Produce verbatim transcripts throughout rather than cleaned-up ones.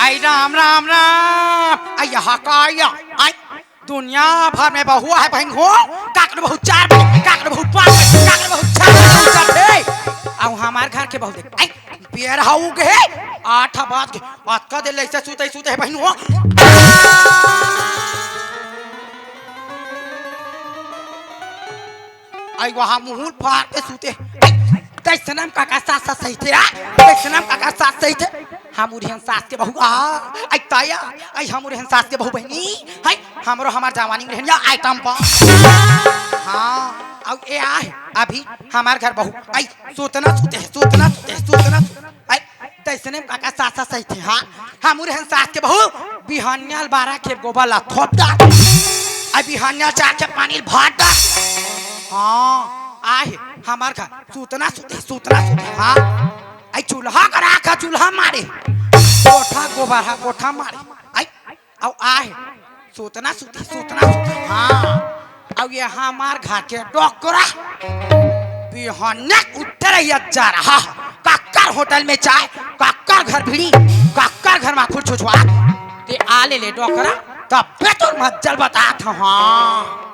आई राम, राम, राम। आई, यहाँ का आया? आई, दुनिया भर में बहुआ हे बहिन हो। काकर बहू चार बजे, काकर बहू पाँच बजे, काकर बहू छह बजे उठथे। अउ हमार घर के बहू देख, आई, बेर हो गे, आठ बज गे, अतका देर ले अइसे सुते, सुते हे बहिन हो। आई, वहाँ मुहूँ ल फार के सुते। आई, तइसने म काकर सास, सास सहिथे, आ? तइसने म काकर सास सहिथे? हमर हन सास के बहू, आ? आई, ताया, आई, हमर हन सास के बहू बहिनी, हाय, हमरो हमार जवानी में रहनिया आइटम बम। हाँ, अउ ए आहे, अभी हमार घर बहू, आई, सुतना सुते, सुतना सुते, सुतना सुते। आई, तइसने म काकर सास, सास सहिथे, हाँ? हमर हन सास के बहू, बिहनिया ल बारह खेप गोबर ला थोप डार। आई, बिहनिया ल चार खेप पानी ल भार डार। हाँ, आहे, हमार घर, सुतना सुते, सुतना सुते, हाँ? आई, चूल्हा करा का चूल्हा मारे, कोठा गोबर हा कोठा मारे। आई, अउ आहे, सुतना सुते, सुतना सुते, हाँ। अउ ये हमार घर के डोकरा, बिहनिया उठे रहिया जा रहा, काकर होटल में चाय, काकर घर बीड़ी, काकर घर माखुर छुछुआ, ते आ ले ले डोकरा, तब बे तोर मज्जल बतात हँव, हाँ।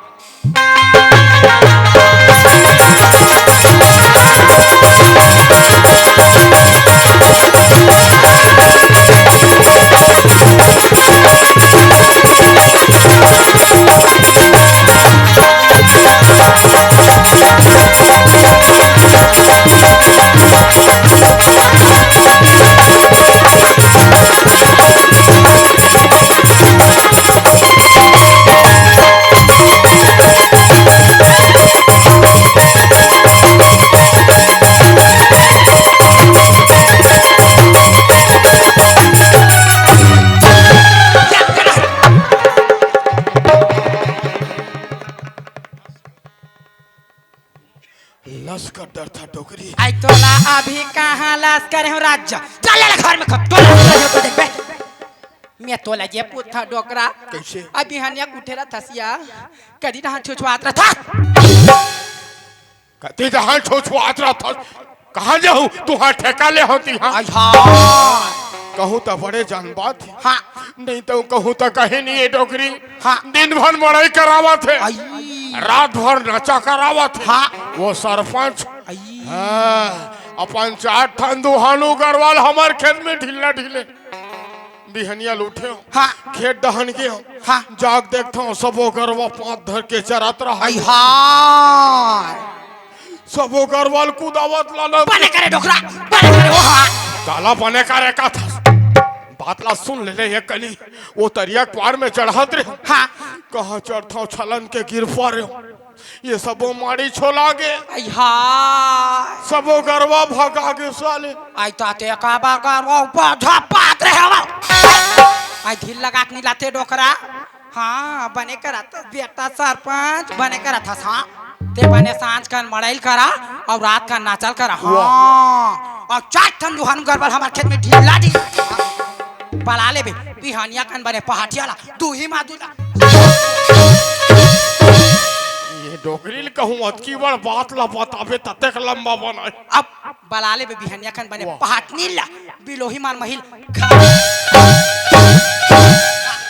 लस कर डरथा डोकरी। आई तोला अभी कहाँ लस करे हँव राजा? चल ले घर में खा, तोला लस करे हँव तो देख बे। मैं तोला ये पूछथँव डोकरा। कइसे? अभी हनिया उठे रहिथस या, कदी डहन छुछुआत रहिथस? कदी डहन छुछुआत रहिथस? कहाँ जाहूँ? तुँहर ठेका ले हँव तिहाँ। आई हाँ। कहूँ त बड़े जान बात हे। हाँ। नहीं त कहूँ त कहीं नहीं हे डोकरी। हाँ। दिन भर मड़ई करावत हे। आई। रात भर नचा करावत हे। हाँ। वो सरपंच। आई। हाँ। अपन चार ठन दुहानू गरवा ल हमर खेत में ढीला ढीले। बिहनिया ल उठेंव। हाँ। खेत डहन गेंव। हाँ। जाके देखथँव, सबो गरवा पाँत धर के चरत रहय। आई हाय। सबो गरवा ल कुदावत लानत। बने करे डोकरा, बने करे वो, हाँ। काला बने करे कथस? बात ला सुन ले रे, एक कनी। वो तरिया के पार में चढ़त रहे। हाँ। कहाँ चढ़थँव, छलन के गिर परेंव। ये सबो माड़ी छोला गे। आई हाय। सबो गरवा भगा गे साले। आई ता ते का बा गरवा ऊपर झपात रहे हवा। आई ढील लगा के नइ लाते डोकरा। हाँ, बने करत हस बेटा सरपंच, बने करत हस, हाँ। ते बने सांझ कन मड़ई ल करा अउ रात कन नाचा ल करा। हाँ। अउ चार ठन दुहानू गरवा ल हमर खेत में ढीला ढील बला लेबे, बिहनिया कन बने पहाटिया ला, दूही माँ दूही ला। ये डोकरी ल कहूँ अतकी बड़ बात ला बताबे, ततेक लंबा बनाय। अब बला लेबे बिहनिया कन बने वाह। पहाटनी ला, बिलोही मार महिल।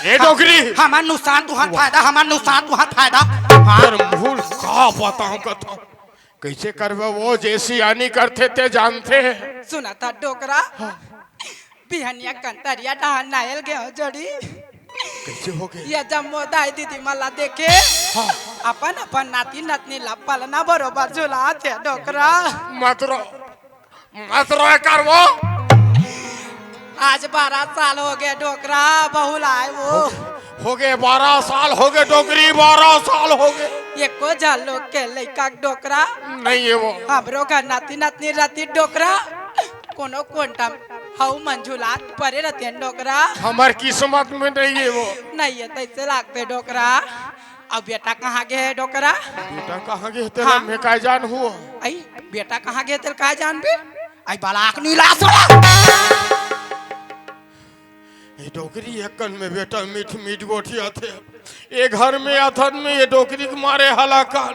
ए डोकरी। हमर नुकसान तुँहर फायदा, हमर नुकसान तुँहर फायदा। हाँ। तोर मुँह ल का बतावँव कथँव। कइसे करबे वो, जे सियानी करथे ते जानथे। सुनत हस डोकरा। हाँ। बिहनिया कन तरिया डहन नहाय ल गेंव जोड़ी। कइसे होगे? ये जम्मो दाई दीदी मन ला देखे। हाँ। अपन अपन नाती नतनी ला पलना बरोबर झुलात हे डोकरा। मत रो, मत रो, ए करवो। आज बारह साल होगे डोकरा, बहू ल आय वो। होगे, होगे बारह साल, होगे डोकरी, बारह साल होगे। एको झन लोग के लइका के डोकरा। नहीं हे वो। हमरो घर नाती नतनी रहितिस डोकरा। कोनो कोंटा म हऊ मन झुलात परे रहितेन डोकरा। हमर किस्मत में नहीं हे वो। नहीं हे, तइसे लागथे डोकरा। अब बेटा कहाँ गे हे डोकरा? बेटा कहाँ गे हे तेला हाँ। मैं काय जानहूँ? आई, बेटा कहाँ गे हे तेला काय जानबे? आई, बलाक नीला सोला। ये डोकरी एक कन में बेटा मीठ मीठ गोठियाथे। ये घर में आथन में ये डोकरी के मारे हालाकान।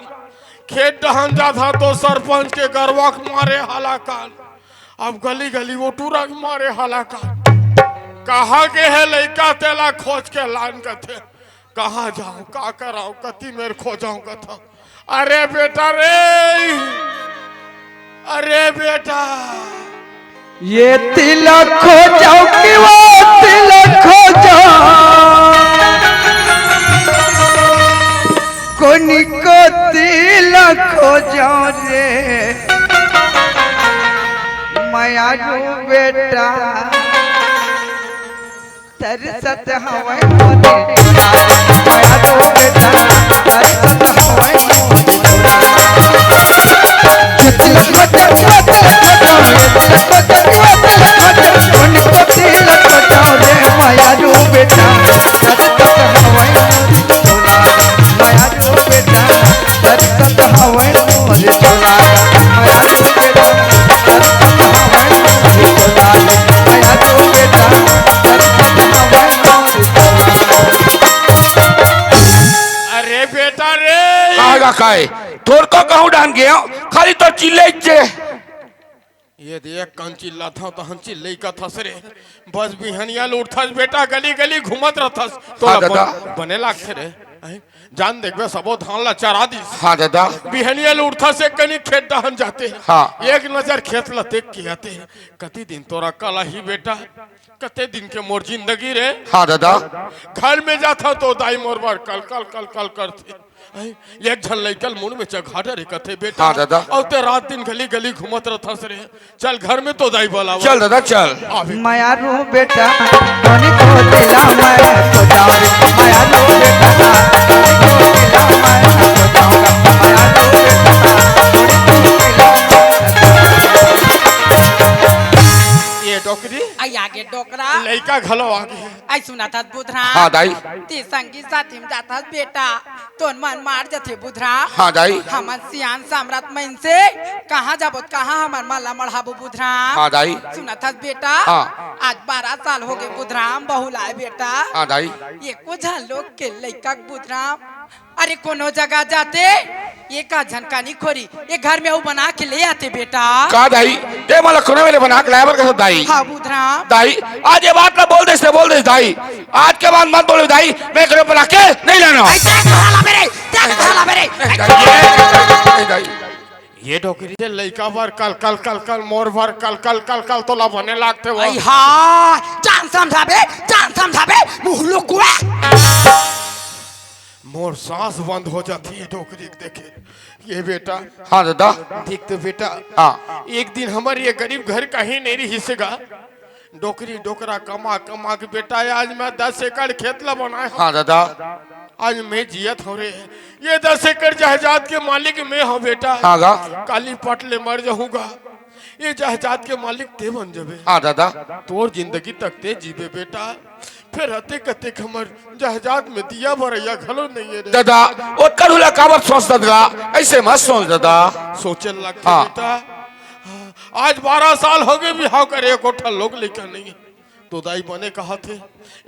खेत डहन जाथा तो सरपंच के गरवा के मारे हालाकान। अब गली गली वो टूरा के मारे हालाकान। कहाँ गे हे लइका तेला खोज के लान कथे। कहाँ जाऊँ, का कराऊँ, कति मेर खोजाऊँ कथा। अरे बेटा रे, अरे बेटा। ये तिलक खोजाऊँ कि वो तिलक खोजाऊँ, कोनी को तिलक खोजाऊँ रे, मयारू बेटा। तरसत हवय मोरे दुलार, मयारू बेटा, तरसत हवय मोरे दुलार। तिलक खोजो, तिलक खोजो, तिलक खोजो, तिलक खोजो, उनको तिलक खोजो रे मयारू बेटा, तरसत हवय मोरे दुलार, मयारू बेटा। तरसत हवय मोरे दुलार, मयारू बेटा। तरसत हवय मोरे दुलार, मयारू बेटा। तरसत हवय मोरे दुलार। अरे बेटा रे। का गा काय? तोर को कहूँ डाहन गेंव, खाली तो चिल्लइच हे। ये देख, कन चिल्लाथंव, तहन चिल्लई कथस रे। बस बिहनिया ले उठथस बेटा, गली गली घूमत रथस। तोला हाँ, दादा। बन-, बने लागथे रे। हैं? जान देखबे, सबो धान ला चरा दिस। हाँ, दादा। बिहनिया ले उठथस, एक कनी खेत डहन जाते। हाँ। एक नजर खेत ला देख के आते। कति दिन तोर अकल आही बेटा, कते दिन के मोर जिंदगी रे। हाँ, दादा। घर में जाथंव तो दाई मोर बर कल, कल, कल, कल करथे। हैं? एक झन लइका ल मुड़ में चघा डरे कथे बेटा। हाँ, दादा। अउ ते रात दिन गली गली घूमत रथस रे। चल घर में तो दाई बलावत। चल दादा, चल। आवे। मयारू बेटा, धनी को दिला मैं सजाऊं। मयारू बेटा, धनी को दिला मैं सजाऊं। मयारू बेटा, धनी को दिला मैं सजाऊं। ये डोकरी। आई आगे डोकरा। लइका घलो आगे। आई सुनत हस बुधराम। हाँ, दाई। ते संगी साथी में जात हस बेटा, तोर मन मार जथे बुधराम। हाँ, दाई। हमन सियान सामरथ मइनसे, कहाँ जाबो त कहाँ हमर मन ला मढ़ाबो बुधराम। हाँ, दाई। सुनत हस बेटा, हाँ। आज बारह साल होगे बुधराम, बहू लाए बेटा। हाँ, दाई। एको झन लोग के लइका के बुधराम, अरे कोनो जगह जाते, एक आध झन कानी खोरी, ये घर में अउ बना के ले आते बेटा। का दाई, ते मोला कोनो मेले बना के लाए बर कथस दाई? हाँ बुधराम। दाई, आज ये बात ला बोल देस ते बोल देस दाई, आज के बाद मत बोले दाई, मैं कोनो बना के नहीं लानों। ऐसा कहा ला मेरे, ऐसा कहा ला मेरे। नहीं दाई, नहीं दाई। ये डोकरी ते लइका बर कल कल कल कल, मोर बर कल कल कल कल, तोला बने लागथे वो। आई हाँ, जान समझाबे, जान समझाबे, मुँह लुकुआ। मोर सांस बंद हो जाथे ये डोकरी के देखे। ये बेटा। हाँ दादा। देख तो बेटा। हाँ। एक दिन हमर ये गरीब घर कहीं नहीं रहिस गा। डोकरी डोकरा कमा कमा के बेटा आज मैं दस एकड़ खेत ला बनाए हंव। हाँ दादा। आज मैं जियत हंव रे। ये दस एकड़ जायदाद के मालिक मैं हंव बेटा। हाँ गा। काली पट ले मर जाहूं गा। ये जायदाद के मालिक ते बन जबे। हाँ दादा। तोर जिंदगी तक ते जीबे बेटा। फेर अतेक अतेक हमर जायदाद में दिया बरइया घलो नइये रे। दादा, ओतका ढूला काबर सोचत गा? अइसे मत सोच दादा। सोचे ल लगथे हाँ। बेटा। आज बारह साल होगे बिहाव करे, एको ठन लोग लइका नइये। तो दाई बने कहत हे,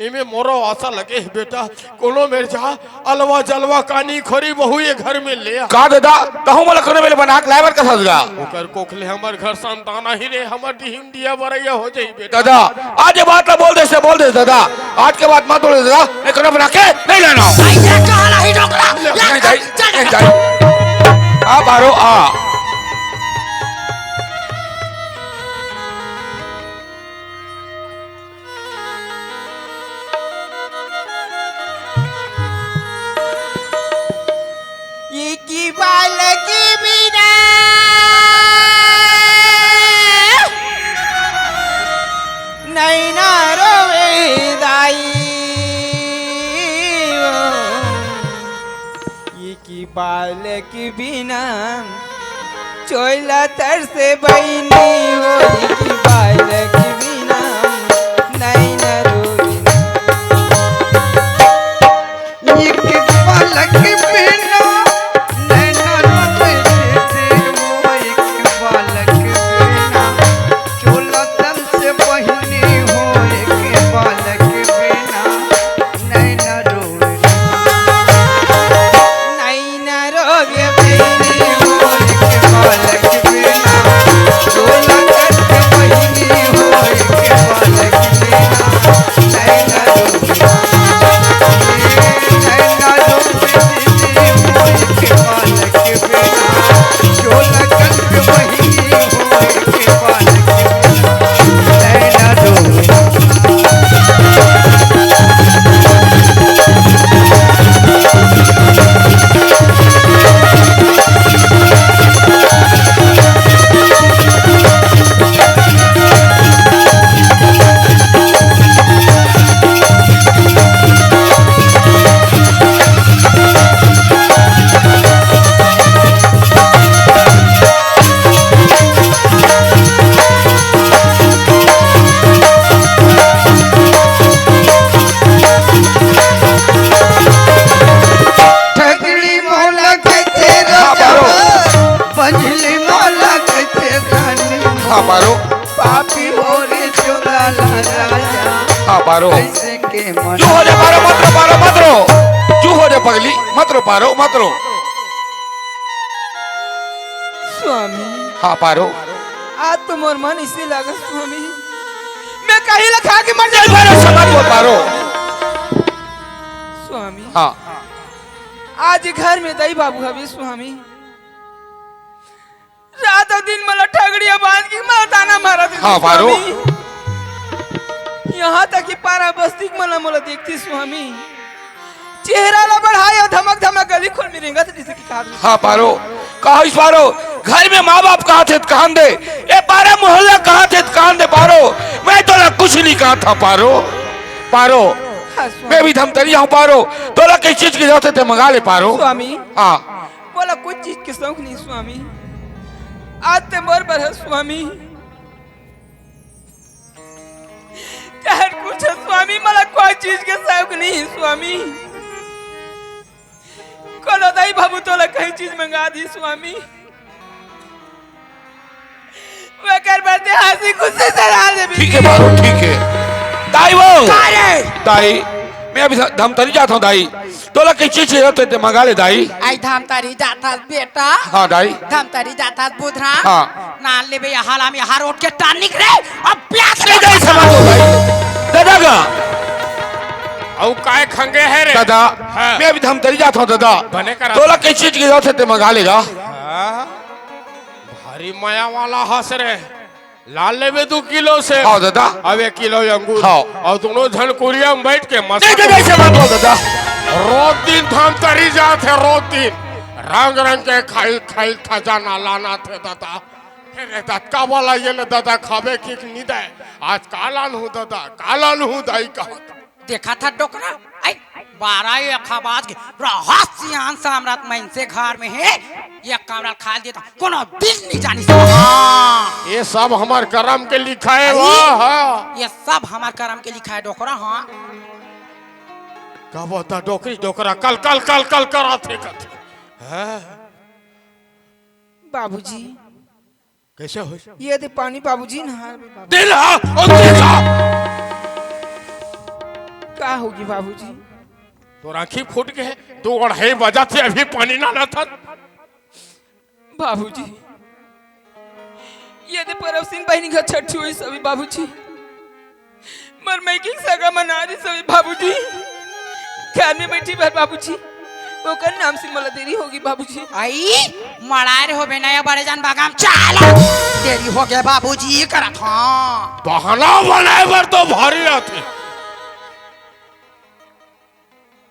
एमे मोरो आसा लगे हे बेटा, कोनो मेर जा अलवा जलवा कानी खोरी बहू ये घर में ले आ। का दादा, तहूं मोला कोनो मेर बना के लाए बर कथस गा? ओकर कोख ले हमर घर संतान आही रे, हमर दिहिन दिया बरइया हो जाही बेटा। दादा, आज ये बात ला बोल देस ते बोल देस दादा, आज के बाद मत बोले दादा, मैं कोनो बना के नहीं लानों। भाई, ये कहा ला ही डोकरा? नहीं जाई, नहीं जाई। आ बारो आ। इकी बालकी बिना नैना रोवे दाई। इकी बालकी बिना चोइला तरसे बहिनी हो, इकी बालकी बिना नैना रोवे। इकी बालकी पारो। पापी मोरे चोला ला राजा। हाँ, पारो। कैसे के मन। चुप हो जा, पारो, मत रो, पारो, मत रो। चुप हो जा, पगली, मत रो, पारो, मत रो। स्वामी। हाँ, पारो। आज तो मोर मन इसे लगा, स्वामी। मैं कहीं ला खा के मर जाऊं। पारो, समझ वो, पारो। स्वामी। हाँ। आज घर में दाई बाबू हवे, स्वामी। रात अउ दिन मोला ठगड़िया बांध के मोला ताना मारत रहिथे, हाँ, पारो। स्वामी। यहाँ तक कि पारा बस्ती के मन मोला देखथे, स्वामी। चेहरा ला बढ़ाए अउ धमक धमक गली खोर में रेंगत रहिथे कि का हाँ, पारो। कहा इस पारो, घर में माँ बाप कहा थे त कान दे, ए पारा मोहल्ला कहा थे त कान दे, पारो। मैं तोला कुछ नहीं कहा था, पारो। पारो, हाँ, स्वामी। मैं भी धमतरी हूँ, पारो। तोला किस चीज की जरूरत है, ते मंगा ले, पारो। स्वामी। हाँ। मोला कुछ चीज के शौक नहीं, स्वामी। आज ते मोर बर है, स्वामी। कहर कुछ है, स्वामी, मोला कोई चीज के शौक नहीं है, स्वामी। कोनो दाई बाबू तोला कहीं चीज मंगा दी, स्वामी। ओकर बर ते हंसी खुशी से रह लेबे। ठीक है, पारो, ठीक है। दाई वो। का रे? दाई, मैं अभी ध-, धमतरी जात हूँ, दाई। तोला किस चीज की जरूरत है, ते मंगा ले, दाई। आई धमतरी जात हस, बेटा। हाँ, दाई। धमतरी जात हस, बुधरा। हाँ। ना लेबे, यहाँ ला, यहाँ रोड के टर्निंग रे, अब प्यास नहीं, दाई, समझ लो, दाई। दादा का। अउ काय खंगे है रे? दादा, हाँ। मैं अभी धमतरी जात हूँ, दादा। बने करा। तोला किस चीज की जरूरत है, ते मंगा लेगा। हाँ। भारी मया वाला हस रे। ला लेबे दू किलो सेव। हाँ, दादा। अब एक किलो अंगूर। हाँ। अउ दोनों झन कुरिया में बैठ के मस्त नहीं, नहीं, नहीं, ऐसे मत बोल, दादा। रोज दिन धमतरी जात हे, रोज दिन। रंग रंग के खाइल, खाइल खजाना लाना थे, दादा। हे रे, दतका वाला ये ले, दादा, खाबे कि नहीं दे। आज का लानहूँ, दादा, का लानहूँ, दाई, कहत। देखा था डोकरा, आई, बारह एक बाज के, रहत सियान सामरथ मनसे घर में हे, एक कमरा खा देता, कोनो दिन नहीं जानी से। हाँ। ये सब हमार करम के लिखा है, आई, वाह, हाँ। ये सब हमार करम के लिखा है, डोकरा, हाँ। का बता, डोकरी, डोकरा, कल, कल, कल, कल करा थे, कल। हाँ। बाबूजी। कैसे हो? ये दे पानी बाबूजी, नहा ले बाबू। दे रहा, और दे रहा। का होगी बाबूजी? तोर आँखी फूट गे, दो अढ़ाई बजा थे, अभी पानी ना लाथस। बाबूजी, ये दे पड़ोसिन बहिनी घर छट्ठी होइस हवे बाबूजी। मोर मइकी के सगा मन आ रहिस हवे बाबूजी। घर में बइठे बर बाबूजी, ओकर नाम से मोला देरी होगे बाबूजी। आई, मड़ाए रहे होबे ना, ये बड़े जान बागा म चाल। देरी होगे बाबूजी, करत हँव। बहाना बनाए बर तो भारी आथे।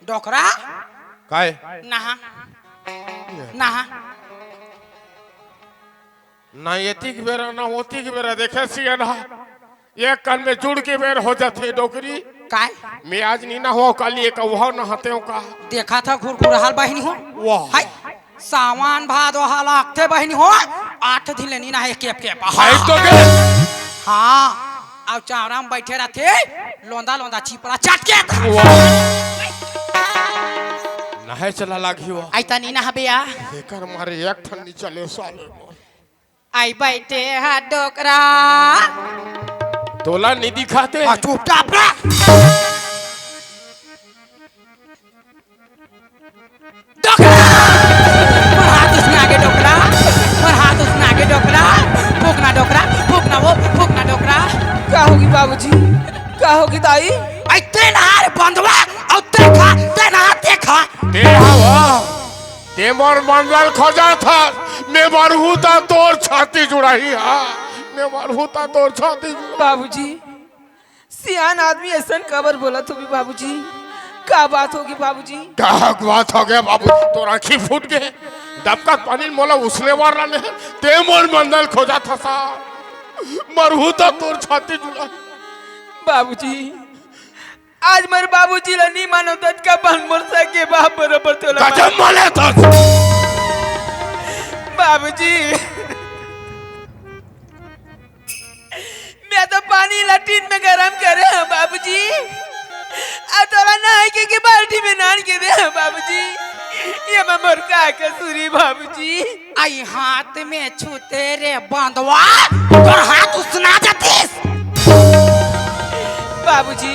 डोकरा? काय? नहा। नहा। ना एतिक बेरा, ना ओतिक बेरा, देखे सियान हा। एक कन में जुड़ के बेर हो जाथे डोकरी। काय? मैं आज नी नहावँव, काली एक उहाव नहातेंव का। देखा था घुरघुरहा ल बहिनी हो। वाह। हाय, सावन भादो हा लागथे बहिनी हो। आठ दिन ले नी नहाए, केप केप। हाय तो के। हाँ, अउ चावरा में बइठे रहिथे, लोंदा लोंदा चिपड़ा चाट के। वाह। नहाए चला लागही वो। अइता नी नहाबे आ। एकर मारे एक ठन नी चले साले। आई बइठे हा डोकरा। तोला नी दिखाथे? हाँ, चुपचाप रह। डोकरा! मोर हाथ उसने आगे डोकरा, मोर हाथ उसने आगे डोकरा, फूकना डोकरा, फूकना वो, फूकना डोकरा। का होगी बाबूजी? का होगी दाई? आई ते नहा रे बंदवा, अउ ते खा, ते नहा, ते खा। ते हवा। ते मोर मंदल खोजथस, मैं मरहूँ त तोर छाती जुड़ाही, हाँ, मैं मरहूँ त तोर छाती जुड़ाही। बाबूजी, सियान आदमी अइसन काबर बोलत होबे बाबूजी? का बात होगे बाबूजी? का बात होगे बाबू? तोर आँखी फूट गे। डबकत पानी मोला उसने वार रहे, ते मोर मंदल खोजथस, मरहूँ त तोर छाती जुड़ाही। बाबूजी, आज मोर बाबूजी ला नी मानों, त का बन मोर सगे बाप बरोबर तोला कसम माने तो। बाबूजी, मैं तो पानी ला टीन में गरम करे हँव बाबूजी, अउ तोला नहाए के, के बाल्टी में नान के दे हँव बाबूजी। ये मैं मोर का कसूरी बाबूजी? आई हाथ में छूते रे बंदवा, तोर हाथ उसना जातिस। बाबूजी,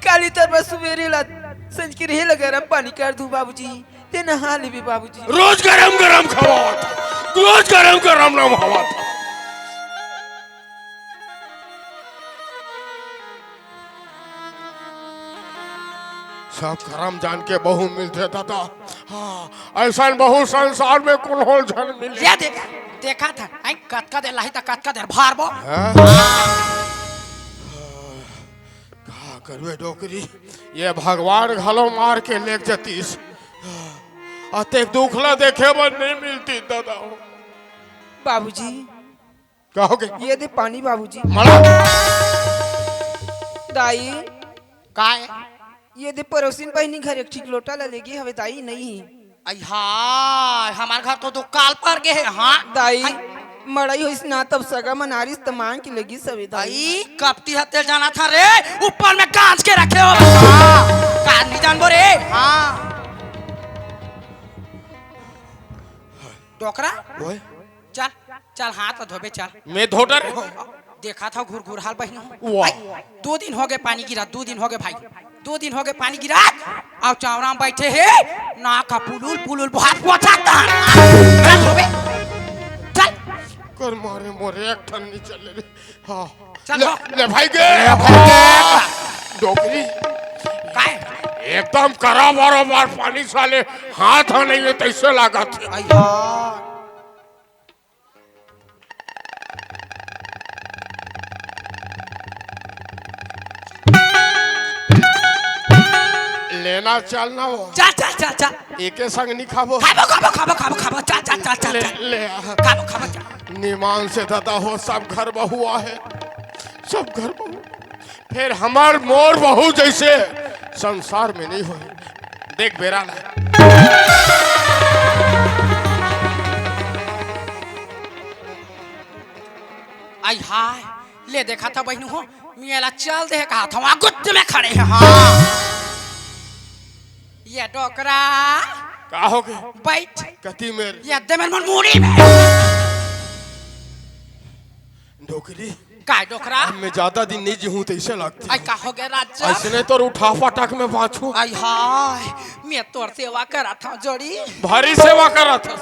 काली तरबा सुबेरे ला संझ के रहे ला गरम पानी कर दूं बाबूजी, ते नहा लेबे बाबूजी। रोज गरम गरम खवावत, रोज गरम गरम नहावत। सब करम जान के बहू मिलथे दादा। हाँ, अइसन बहू संसार में कोनो झन मिले। ये देख, देखा था, आई कतका देर लाही त कतका देर भारबो। हाँ? का करबे डोकरी, ये भगवान घलो मार के लेग जतिस। अतेक दुख ला देखे बर नहीं मिलती दादा। बाबूजी, का हो गए? ये दे पानी बाबूजी। मड़ा। दाई। काय? ये दे पड़ोसिन बहिनी घर एक ठीक लोटा ला लेगे हवे दाई, नहीं। आई हाय, हमार घर तो दो काल पर गे हे, हाँ? दाई, आई। मड़ई होइस ना तब सगा मन आरिस त मांग के लेगिस हवे दाई। आई, कपटी हत्या जाना था रे, ऊपर में गांज के रखे हो। हाँ, का नहीं जानबो रे? हाँ। डोकरा? ओए। चल, चल, हाथ ला धोबे, चल। मैं धोटर? देखा था घुरघुरहाल बहिनी। वाह। आई, दो दिन हो गए पानी गिरा, दो दिन हो गए भाई, दो दिन हो गए पानी गिरा। अउ चावरा में बैठे हे, ना का पुलुल पुलुल भात पोछा था। चल धोबे, चल। कर मारे मोरे, एक ठन नहीं चले रे। हाँ। चल ले, धो। ले भाई गे। ले भाई गे। डोकरी। काय? एकदम करा बारोबार पानी साले, हाथ हा नहीं है तैसे लागत हे। आई हाँ। लेना चलना हो। चल, चल, चल, चल। एके संग नहीं खाबो। खाबो, खाबो, खाबो, खाबो, खाबो। चल, चल, चल, चल, ले, चल। ले आ। खाबो, खाबो, चल। निमान से दादा हो, सब घर बहुआ हे, सब घर बहुआ। फेर हमर मोर बहू जैसे संसार में नहीं होय। देख बेरा ला। आई हाय, ले देखा था बहिनी हो, मियाँ ला चल दे कहा था, वहाँ गुत्त में खड़े हैं, हाँ। ये डोकरा। का हो गए? बैठ। कती मेर? ये दे मेर मन मुड़ी में। डोकरी। काय डोकरा? अब मैं ज्यादा दिन नहीं जीहूं तैसे लगथे। आई का हो गए राजा? अइसने तोर उठा पटक में बाँचहूं। आई हाय, मैं तोर सेवा करा था जोड़ी। भारी सेवा करा था।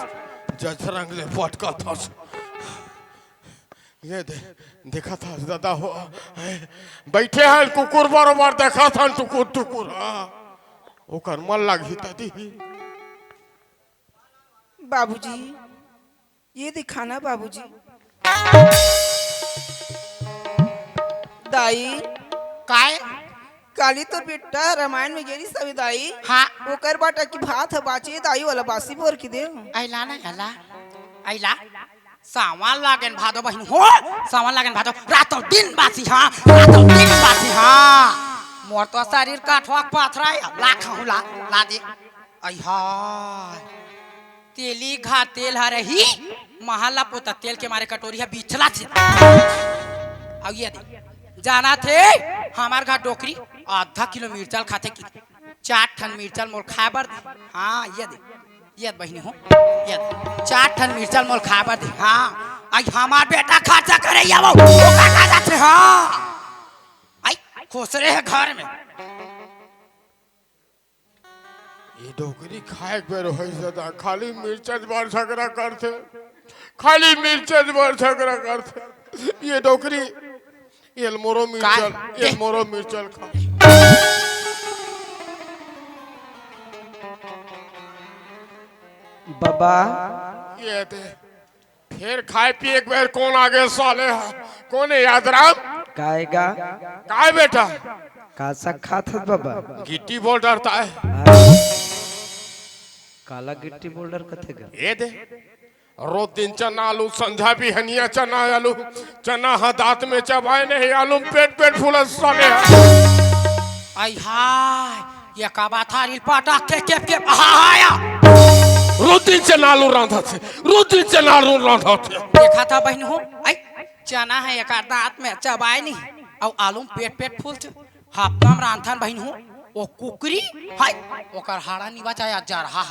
जजरंग ले पटका था। ये दे, देखा था दादा हो। बैठे हैं कुकुर बरोबर देखा था टुकुर टुकुर। हाँ। ओकर मन लागही दादी। बाबूजी, ये दिखाना बाबूजी। दाई। काय? काली तोर बेटा ह रामायण में गे रिहिस हवे दाई। हाँ। ओकर बाटा की भात ह बाचे दाई, वाला बासी बोर के दे। अइला ना, अइला। अइला। सावन लागेन भादो बहिनी हो, सावन लागेन भादो, रातों दिन बासी, हाँ, रातों दिन बासी, हाँ। मोर तो शरीर का ठोक पाथरा है, ला खाऊं, ला, ला दे। आई हाय। तेली घा तेल ह रही, महला पोता तेल के मारे कटोरी ह बिछला से। अउ ये दे, जाना थे, हमार घर डोकरी आधा किलो मिर्चा ल खाथे कि चार ठन मिर्चा ल मोर खाए बर दे। हाँ, ये दे, ये दे बहिनी हो, ये दे, चार ठन मिर्चा ल मोर खाए बर दे। हाँ, आई हमार बेटा खर्चा करे या वो, वो का खा जाथे, हाँ। आई, खुसरे हे घर में। ये डोकरी खाए के बेर होइस दादा, खाली मिर्चा बर झगड़ा करथे, खाली मिर्चा बर झगड़ा करथे। ये डोकरी, ये मोरो मिर्चा, काय? ये मोरो मिर्चा खा। बाबा। ये दे। फेर खाए पिए के बेर कोन आगे साले ह? कोन हे यादराम? काय गा? काय बेटा? का साग खात हस बाबा? गिट्टी बोल डरता है। हाँ। काला गिट्टी बोल डर कथे गा? ये दे। रोज दिन चना आलू, संझा बिहनिया चना आलू। चना ह दांत में चबाए नहीं, आलू में पेट पेट फूलत साले ह। आई हाय। ये का बात हारिल पाटा के के के आया। रोज दिन चना आलू रांधत हे, रोज दिन चना आलू रांधत हे। देखा था बहिनी हो, आई चना हे एकर दांत में चबाए नहीं, अउ आलू में पेट पेट फूलथे। हफ्ता में रांधथन बहिनी हो, ओ कुकरी, हाय, ओकर हाड़ा निवा चाहे जरहा।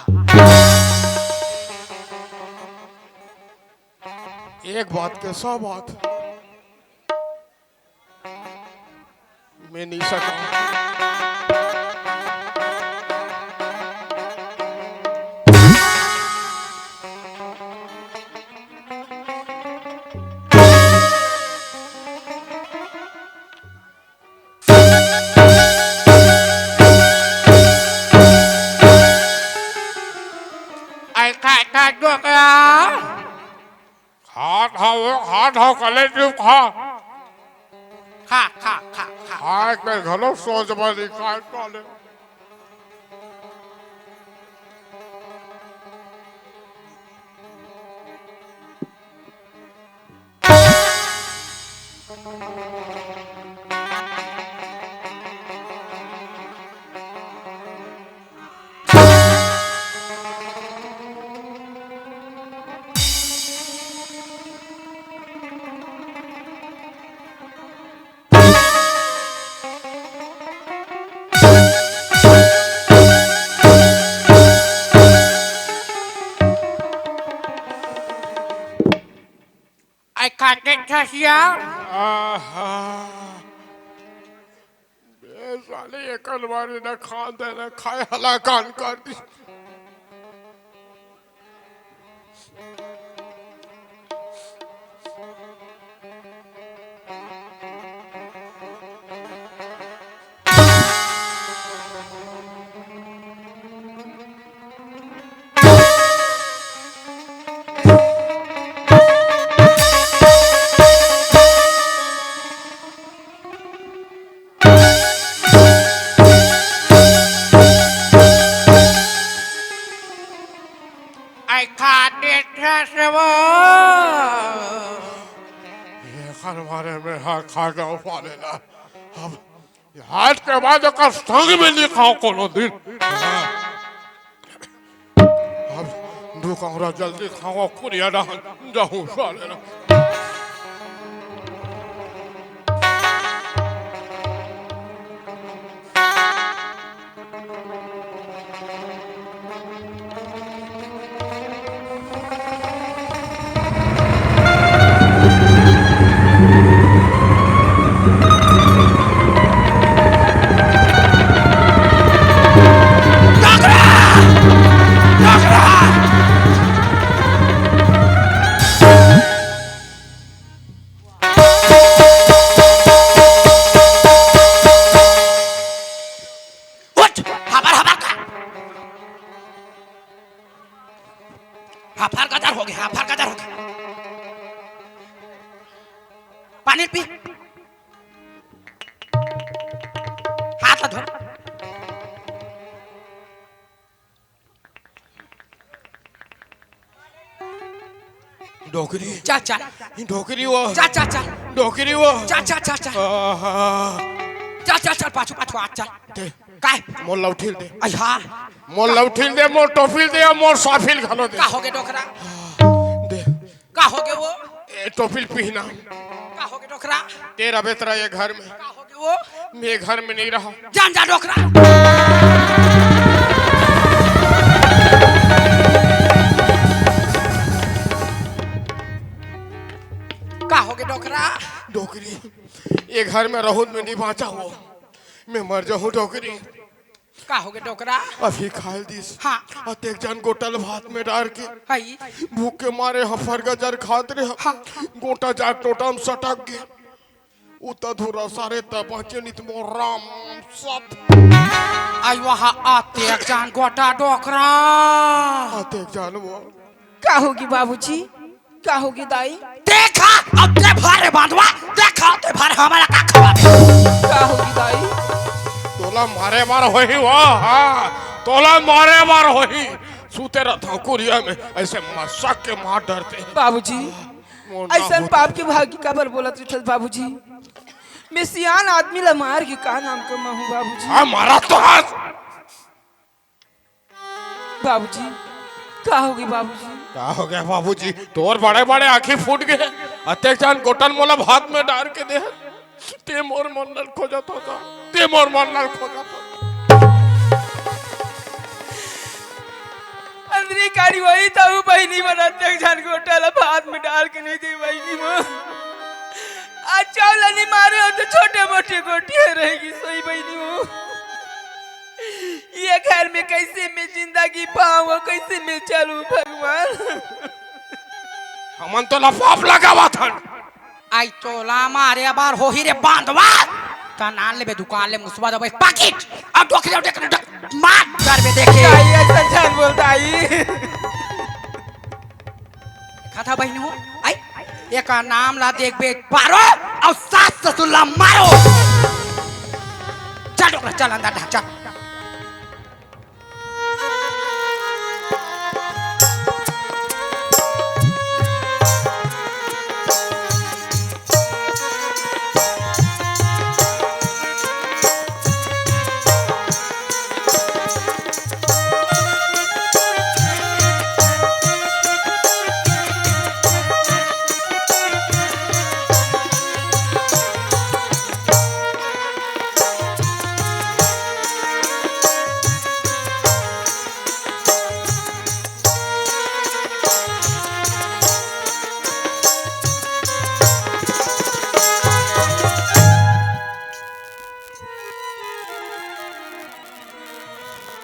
एक बात के सौ बात। मैं नहीं सका। आई खा, खा, डोकरा। खात हव, खात हव, कले चुप खा। खा, खा, खा, खा। खाए के घलो सोच बनी, खाए के ले। आई खा के खसिया। आहा। बे साले, एकन बारी न खान दे, न खाए हला कान कर दी। आई खा देथे से वो। एकर मारे में हा खा गवा लेला। अब आज के बाद ओकर संग में नहीं खाओ कोनो दिन। अब दू कौड़ा जल्दी खाओ, कुरिया रहन जाहूं साले ना। उठ, हबर हबर खा। हाफर गदर हो गे, हाफर गदर हो गे। पानी पी। हाथ ला धो। डोकरी। चल, चल। डोकरी वो। चल, चल, चल। डोकरी वो। चल, चल, चल, चल। आहा। चल, चल, चल, पाछू, पाछू, आ, चल। ते। काय? मोर लौठिल दे। अई हाँ। मोर लौठिल दे, मोर टोपिल दे, मोर साफिल घलो दे। का हो गे डोकरा? दे। का हो गे वो? ए, टोपिल पिहना। का हो गे डोकरा? ते रबे तरा ये घर में। का हो गे वो? मैं घर में नहीं रहा। जान जा डोकरा। का हो गे डोकरा? डोकरी, ये घर में रहूं मैं नहीं बांचा वो। मैं मर जाहूं डोकरी। का हो गे डोकरा? अभी खाए दिस। हाँ। अतेक जान गोटा ल भात में डार के। हई। भूख के मारे हफर गजर खात रहे। हाँ। गोटा जाके टोटा म सटक गे। उता धुरा सारे त बांचे नित मोर राम सत। आई वहाँ अतेक जान गोटा डोकरा। अतेक जान वो। का हो गे बाबूजी? का हो गे दाई? देखा, अब ते भरे बांधवा, देखा, ते भरे हमारा का खवा दे। का हो गे दाई? तोला मारे मार होही वो, हाँ, तोला मारे मार होही। सूते रहता हूँ कुरिया में, ऐसे मसक के मार डरते हैं। बाबूजी, मोर ना ऐसन होता। पाप के भागी काबर बोलत रहिथस बाबूजी? मैं सियान आदमी ला मार के का नाम कमाहूँ बाबूजी? हाँ, मारा तो हाथ। बाबूजी, का हो गे बाबूजी? का हो गे बाबूजी? तोर बड़े-बड़े आँखी फूट गे। अतेक जान गोटा ल मोला भात में डार के दे। ते मोर मन ल खोजत होता। ते मोर मन ल खोजत होता। कारी वही तो बहिनी मन अतेक झन गोटा ला भात में डाल के नहीं दे बहिनी मो। आज चावल नहीं मारे हो तो छोटे मोटे गोटियां रहेगी सोई बहिनी मो। ये घर में कैसे मैं जिंदगी पाऊँ, कैसे मैं चलूँ भगवान। हमन तो लफाफ लगावत हन। आई तोला मारे अबार होही रे बांधवा। त नान लेबे दुकान ले मुसवा दबे पाकिट। अब डोकरे डोकरे मार डरबे देखे। आई ऐसा जान बोलता आई। कथा बहिनी हो। आई एका नाम ला देखबे पारो। अउ सास ससुर ला मारो। चल डोकरा चल अंदर ढाक चल।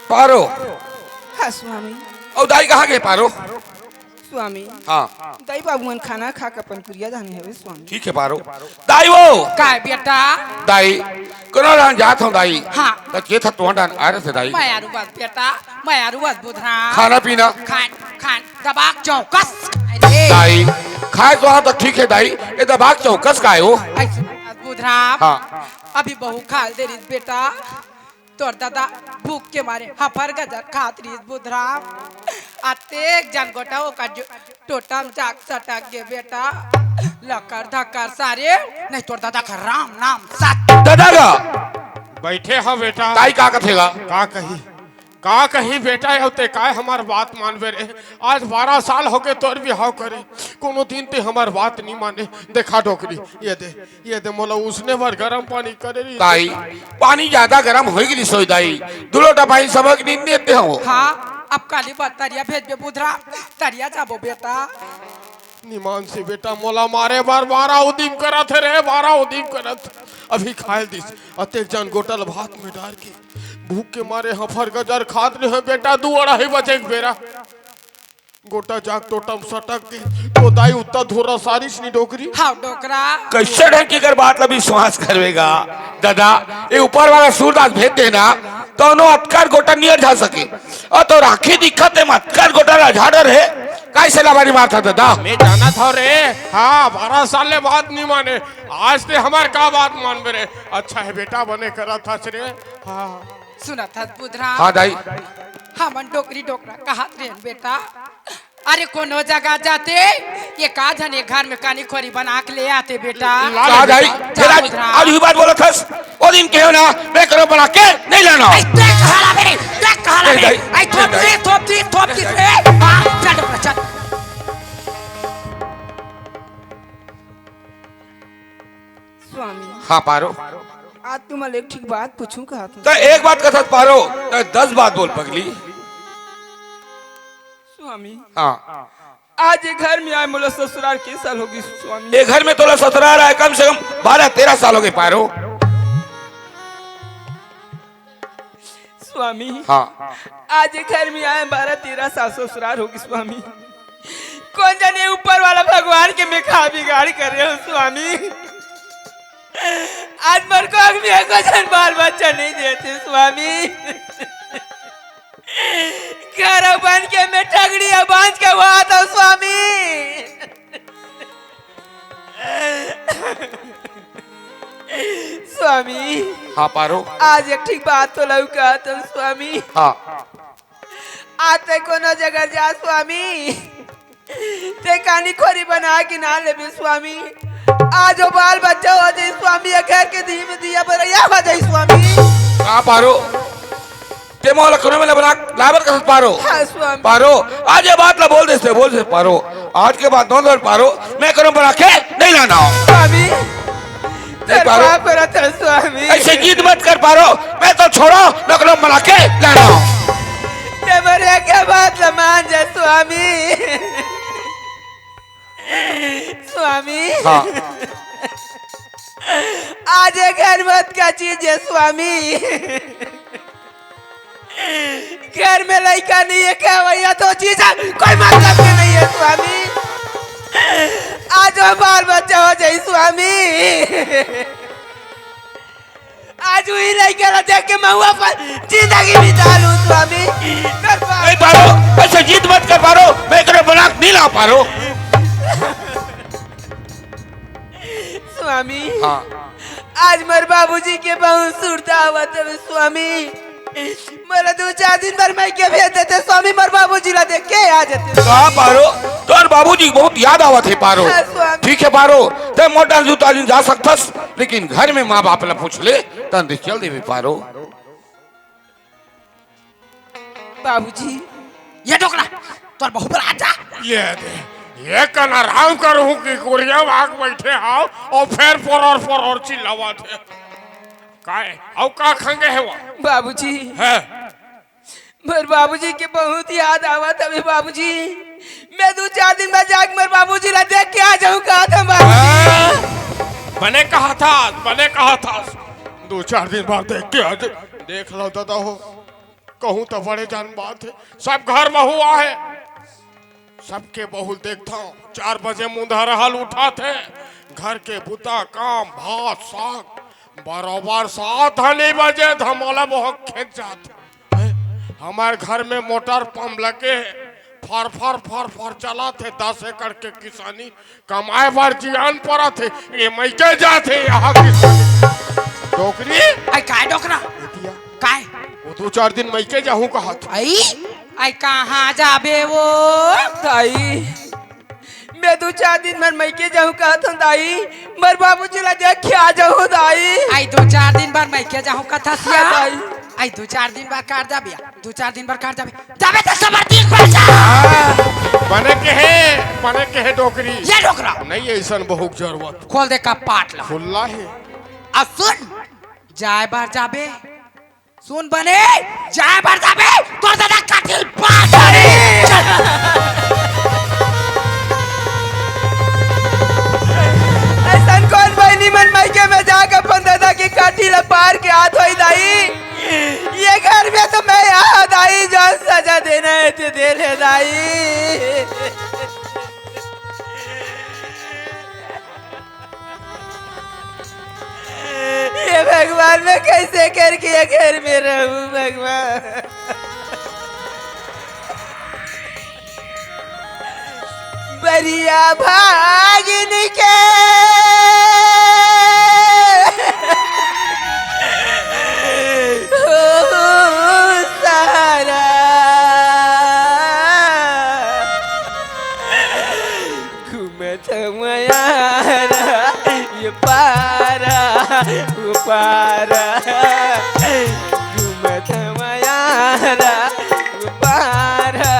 पारो। हाँ स्वामी। अउ दाई कहाँ गे पारो? स्वामी। हाँ। दाई बाबू मन खाना खा के अपन कुरिया धाने हवे स्वामी। ठीक है पारो। दाई वो। काय बेटा? दाई, कोनो रहन जात हूँ दाई। हाँ। त के था तुहर डान आ रहे थे दाई। मैं आरू बस बेटा, मैं आरू बस बुधरा। खाना पीना। खान, खान, दबाक चौकस। अरे। दाई, खाए तो हाँ तो ठीक है दाई, ये दबाक चौकस काय हो? ऐसे बुधरा। हाँ। अभी बहू खाल दे रही बेटा। तोर दादा भूख के मारे हफर गजर खात रहिस बुधराम। अतेक जन गोटा ओकर जो टोटम जाग सटक गे बेटा। लकर धकर सारे, नहीं तोर दादा का राम नाम सत। दादा का बैठे हो बेटा। ताई का कथेगा? का कही, का कही बेटा, अउ ते काय हमार बात मानबे रे? आज बारह साल होगे तोर बिहाव करे, कोनो दिन ते हमार बात नी माने। देखा डोकरी, ये दे, ये दे मोला उसने भर गरम पानी करे रही। ताई, पानी ज्यादा गरम होई गे रिसोई दाई। दू लोटा पानी सबक नींद देते हो। हाँ, अब काली बात तरिया भेजबे बुधरा, तरिया जाबो बेटा। निमान से बेटा मोला मारे बर बारा उदिम करत हे रे, बारा उदिम करत। अभी खाए दिस, अतेक जन गोटल भात में डार के भूख के मारे हफर गजर खात रहे बेटा, दू अढ़ाई बजे के बेरा। गोटा जाग टोटम सटक के, तो दाई उत्ता धोरा सारिस नी डोकरी। हाँ, डोकरा। कैसे ढंग की अगर बात ला विश्वास करवेगा? दादा, ये ऊपर वाला सूरदास भेज देना, तो नो अतकर गोटा नियर जा सके। और तो राखी दिखत है, अतकर गोटा ला झाड़ रहे, कैसे लाबारी मारता दादा? मैं जाना था रे, हाँ, बारह साल ले बात नहीं माने, आज ते हमार का बात मानबे रे? अच्छा है बेटा, बने करा था रे, हाँ। सुना था बुधरा। हाँ दाई। हमन डोकरी डोकरा कहत रहे बेटा। अरे कोनो जगह जाते, ये का झन ये घर में कानी खोरी बना के ले आते बेटा। ला का ले दाई? बेटा। जा तेरा बुधरा। आज ही बात बोला थस। ओ दिन कहो ना, मैं करो बना के नहीं लाना। ऐ, देख कहा ला मेरे, देख कहा ला नहीं मेरे। दाई, ऐ, थोप नहीं दी, दाई। थोप दी, थोप दी। ए, हाँ, चल डोकरा, चल। स्वामी। हाँ पारो। आज तुमन ले एक ठीक बात पूछूं कहत हूँ। तो एक बात कथस पारो, तो दस बात बोल पगली। स्वामी। हाँ। आज ये घर में आए मोला ससुराल के साल होगी स्वामी। ये घर में तोला ससुराल आए कम से कम बारह तेरह साल हो गए पारो। स्वामी। हाँ। आज ये घर में आए बारह तेरह साल ससुराल होगी स्वामी। कौन जाने ऊपर वाला भगवान के मैं का बिगाड़ कर रहे हो स्वामी। आज मर को आदमी है, कोई जन बाल बच्चा नहीं देते स्वामी। घर बन के मैं ठगड़ी बांध के हुआ था स्वामी। स्वामी। हाँ पारो। आज एक ठीक बात तो लौका था स्वामी। हाँ। आज ते कोनो जगह जा स्वामी। ते कानी खोरी बना के ना लेबे स्वामी। आज वो बाल बच्चा हो जाए स्वामी, ये घर के धीमे दिया बरैया हो जाए स्वामी। का पारो? ते मोला कोनो में बना लाबर कसत पारो। हाँ स्वामी। पारो, आज ये बात ला बोल दे से, बोल दे पारो। आज के बाद दोनों पारो, मैं कोनो बना के नहीं लाना हूँ। स्वामी। नहीं पारो। करत है स्वामी। ऐसे जिद मत कर पारो, मैं तो छोड़ो, मैं कोनो बना के लाना हूँ। ते मोर एक बात ल मान जा स्वामी। स्वामी। हाँ। आज ये घर मत का चीज है स्वामी। घर में लइका नहीं है, क्या भैया, तो चीज है, कोई मतलब के नहीं है स्वामी। आज हम बाल बच्चा हो जाई स्वामी। आज वही लइका ला देख के महुआ पर जिंदगी बिता लूं स्वामी। कर पा- नहीं पारो, ऐसे जिद मत कर पारो, मैं एकरे बना के नहीं ला पारो। स्वामी, हाँ। आज मोर बाबूजी के बहुत सुरता आवत हवे स्वामी। मोला दू चार दिन बर मइके भेज देते स्वामी, मोर बाबूजी ला देख के आ जाते। का पारो, तोर बाबूजी बहुत याद आवत हे पारो। हाँ, स्वामी। ठीक है पारो, ते मोर डहर दू चार दिन जा सकथस, लेकिन घर में माँ बाप ला पूछ ले, तन दे चल देबे पारो। बाबूजी। ये डोकरा, तोर बहू बर आजा। ये दे, ये कन आराम करहूं कि कुरिया भाग बैठे हाव अउ फेर पोरोर पोरोर चिल्लावत हे। काय? अउ का खंगे हे वो? बाबूजी। है। मोर बाबूजी के बहुत याद आवत हवे बाबूजी। मैं दू चार दिन बाद जाके मोर बाबूजी ला देख के आ जाहूं, कहा था बाबूजी। हाँ? बने कहा था, बने कहा था। दू चार दिन बाद देख के आ जा। देख लो दादा हो, कहूं तो बड़े जान बात हे, सब घर में हुआ हे। सबके बहू ल देखथंव, चार बजे मुंधरहल उठत हे, घर के बुता, काम, भात, साग, बरोबर सात हनी बजे धमोला बोहक खेत जात हे। हमर घर में मोटर पंप लगे हे, फर फर फर फर चलत हे, दस एकड़ के किसानी कमाए बर जियान परत हे, ये मइके जात हे, यहाँ किसानी। डोकरी? आई काय डोकरा? बेटिया। काय? वो दू चार दिन मइके जाहूं कहत। आई? आई कहाँ जाबे वो? दाई, मैं दू चार दिन भर मइके जाहूं कहत हूं दाई, मोर बाबूजी ला देख के आ जाहूं दाई। आई दू चार दिन भर मइके जाहूं कहत हस या? हाँ, दाई। आई दू चार दिन भर कर जाबे या? दू चार दिन भर कर जाबे, जाबे त सबर दिन भर जा। हाँ, बने के हे, बने के हे डोकरी। ये डोकरा। नहीं, ऐसन बहू के जरूरत। खोल दे कपाट ला। खुल्ला हे। आ सुन, जाए बर जाबे, सुन बने, जाए बर जाबे, तोर दादा काठी ल पार करे। अइसन कोन बहिनी मन मइके में जाके अपन दादा के काठी ल पार के आत होई दाई? ये घर में तो मैं आत दाई, जौन सजा देना हे ते दे ले दाई। हे भगवान, मैं कइसे करके ये घर में रहूं भगवान? बढ़िया भागिन के हो सहारा। घूमत हवं यारा, ये पारा, वो पारा। घूमत हवं यारा, वो पारा,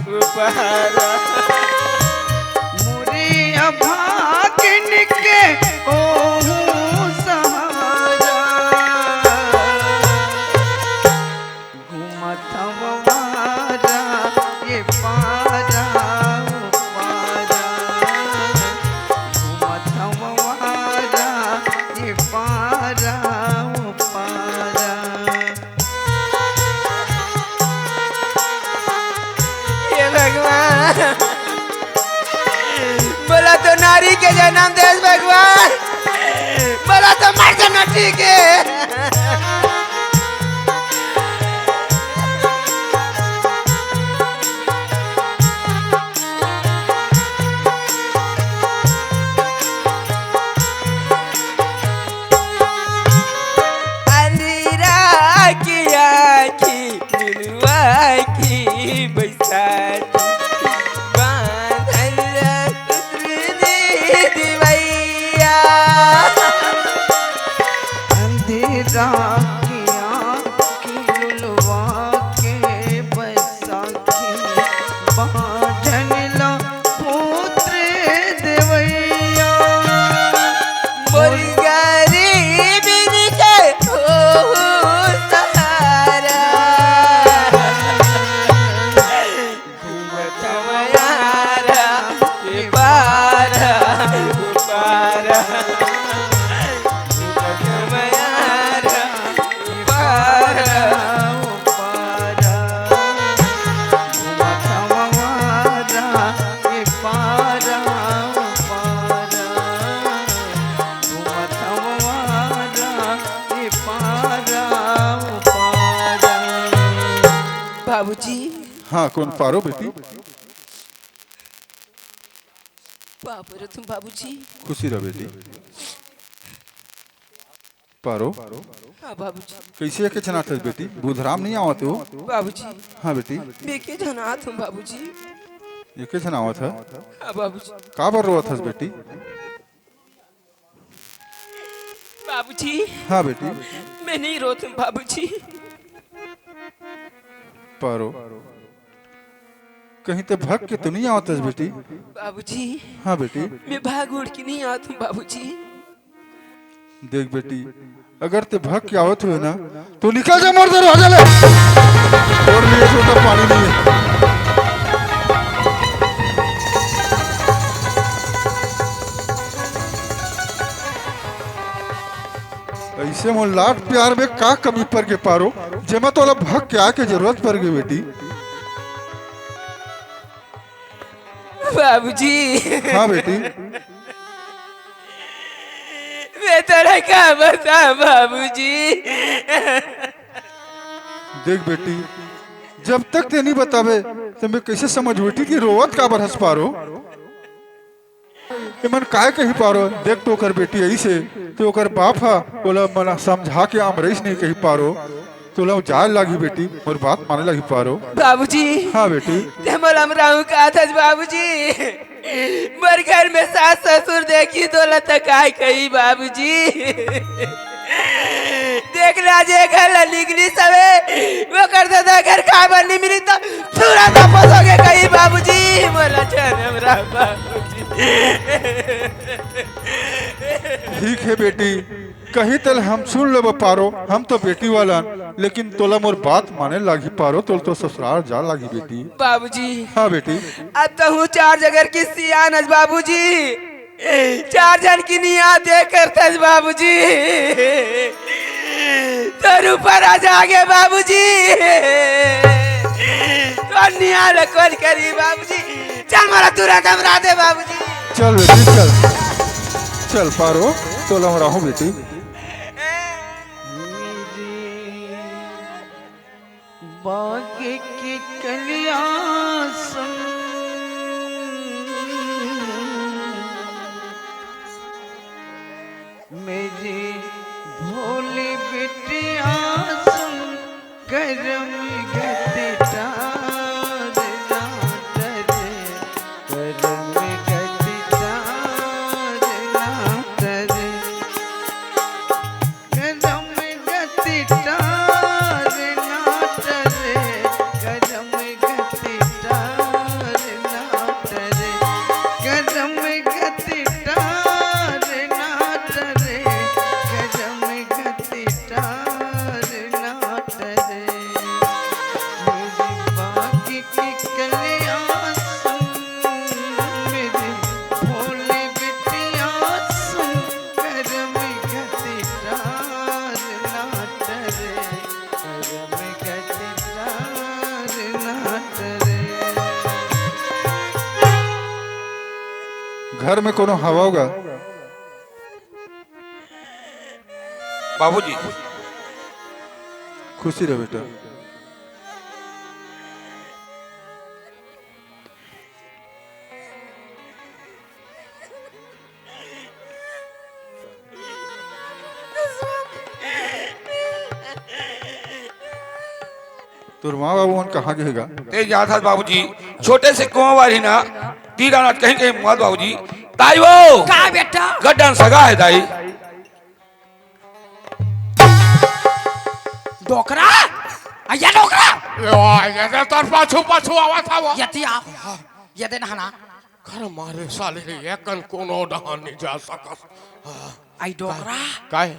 वो पारा। मोरे अभागिन के ओहू सहारा। घूमत हवं वारा, ये पारा, ओ पारा। घूमत हवं वारा, ये पारा, ओ पारा। हे भगवान, मोला तो नारी के जनम देस भगवान, मोला तो मर जाना ठीक हे। अंधेरा के आँखी लुलवा के बैसाखी, बांधल सूत्र दे दिवैया। अंधेरा के आँखी लुलवा के बैसाखी, बांधल ला पुत्र देवैया। मोर गरीबिन के हो सहारा। बाबूजी। हाँ, कोन पारो बेटी? पाँव परत हँव बाबूजी। खुशी रह बेटी। पारो, हाँ बाबूजी। कइसे एके झन आथस बेटी? बुधराम नइ आवत हे वो? बाबूजी। हाँ बेटी। मैं एके झन आत हँव बाबूजी। एके झन आवत हे? हाँ बाबूजी। काबर रोवत हस बेटी? बाबूजी। हाँ बेटी। मैं नइ रोत हँव बाबूजी। पारो, कहीं तैं भग के तो नइ आवत हस बेटी? बाबूजी। हाँ बेटी। मैं भाग उड़ के नइ आवत हँव बाबूजी। देख बेटी, अगर तैं भग के आवत होहे ना, तो निकल जा मोर दरवाजा ले। मोर लिए छोटा पानी नइ हे। अइसे मोर लाड प्यार में का कमी पर गे पारो, जेमा तोला भग के आए के जरूरत पर गे बेटी? बाबूजी। हाँ बेटी। मैं तोला का बतावँव बाबूजी। देख बेटी, जब तक तैं नइ बताबे, त मैं कइसे समझहूँ बेटी कि रोवत काबर हस पारो? एमन काय कही पारो, देख तो ओकर बेटी अइसे, त ओकर बाप ह ओला मना समझा के अमरइस नइ कही पारो, तोला जाए लागही बेटी, मोर बात माने लागही पारो। बाबूजी। हाँ बेटी। तैं मोला अमराहूँ काहथस बाबूजी, मोर घर में सास ससुर देखही तोला त काय कही बाबूजी। देख ना जे घर ला निकलिस हवे, ओकर ददा घर खाए बर नइ मिली त तुरंत वापस होगे कही बाबूजी, मोला झन अमरा बाबूजी। ठीक हे बेटी, कही तेला हम सुन लेबो पारो, हम तो बेटी वाला हन, लेकिन तोला मोर बात माने लागही पारो, तोला तो ससुराल जा लागही बेटी। बाबूजी। हाँ बेटी। अब तो हूँ चार जगह के सियान हस बाबूजी। चार झन के नियाव दे करथस बाबूजी। तोर ऊपर आ जागे बाबूजी। तोर नियाव ल कोन करही बाबूजी? चल मोला तुरंत अमरा दे बाबूजी। चल बेटी चल, चल पारो, तोला अमराहूँ बेटी। बाग की कलियां सुन, मेरी भोली बिटिया सुन, करम गति टार ना टरे, करम गति टार ना टरे। करम गति टार ना टरे, करम गति टार ना टरे, करम गति टार ना टरे, करम गति टार ना टरे। मेरी बाग की कलियां सुन, मेरी भोली बिटिया सुन, करम गति टार ना टरे, करम गति टार ना टरे। घर में कोनो हवव गा? बाबूजी। खुशी रह बेटा। तोर माँ बाबू मन कहाँ गे हे गा? तें जानथस बाबूजी, छोटे से कुआं वाली ना, तीर अनाज कहीं कहीं मत बाबूजी। दाई वो! का बेटा? गड्ढा सगा हे दाई। डोकरा? अइया डोकरा? ए, आ, ये दे तोर पाछू, पाछू आवत हवय। यति आ, ये दे नहाना। घर मारे साले, ये कन कोनो डहान नइ जा सकस। हाँ। अई डोकरा। काय?